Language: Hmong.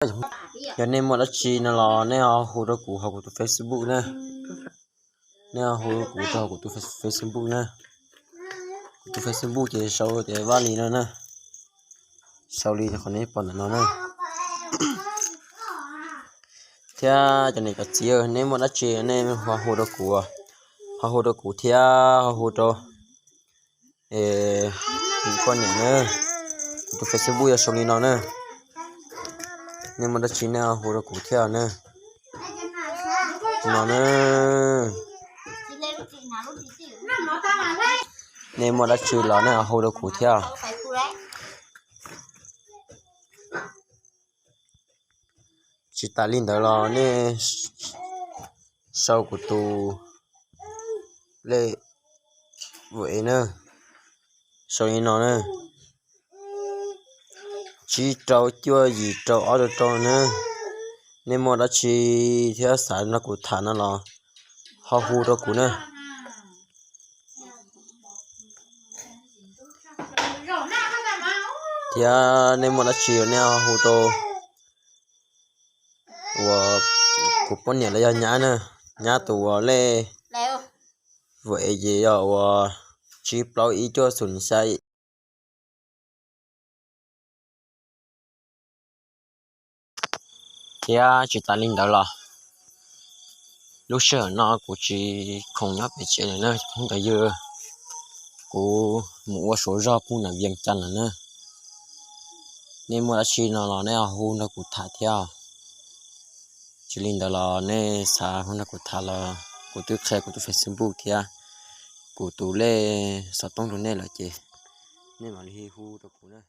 Yog nej muaj dab tsi no los nej ho hu rau kuv hauv kuv tus Facebook na. Nej ho hu rau kuv rau hauv kuv tus Face- Facebook na. Kuv tus Facebook ces sau tias Vaj Lis no na. Sau li qhov nej pom ntawm no na. Thiab cov niam cov txiv, nej muaj dab tsi nej ho hu rau kuv, ho hu rau kuv thiab ho hu rau kuv poj niam na. Kuv tus Facebook yog sau li no na. Nej muaj dab tsi nej ho hu rau kuv thiab na. No na. Nej muaj dab tsi los nej ho hu rau kuv thiab. Tsis tas li ntawd los nej sau kuv tus lej Vaj Lis na, sau li no na, tsib rau cuaj yim rau ob rau rau na. Nej muaj dab tsi thiab xav nrog kuv tham no los ho hu rau kuv na. Thiab nej muaj dab tsi nej ho hu rau uas kuv poj niam los yog nyab na, nyab tus uas lej Vaj Lis ces yog uas tsib plaub ib cuaj xum xya. Thiab tsis tas li ntawd los lub sij hawm no kuv tsis khoom nyob pem tsev lawm na cov phooj ywg, kuv mus ua suav zog pug nram Vias Cas lawm na. Nej muaj dab tsi no los nej ho hu nrog kuv tham thiab. Tsis li ntawd los nej xav hu nrog kuv tham los kuv twb qhia kuv tus Facebook thiab kuv tus lej xov tooj rau nej lawm ces nej mam li hu rau kuv na.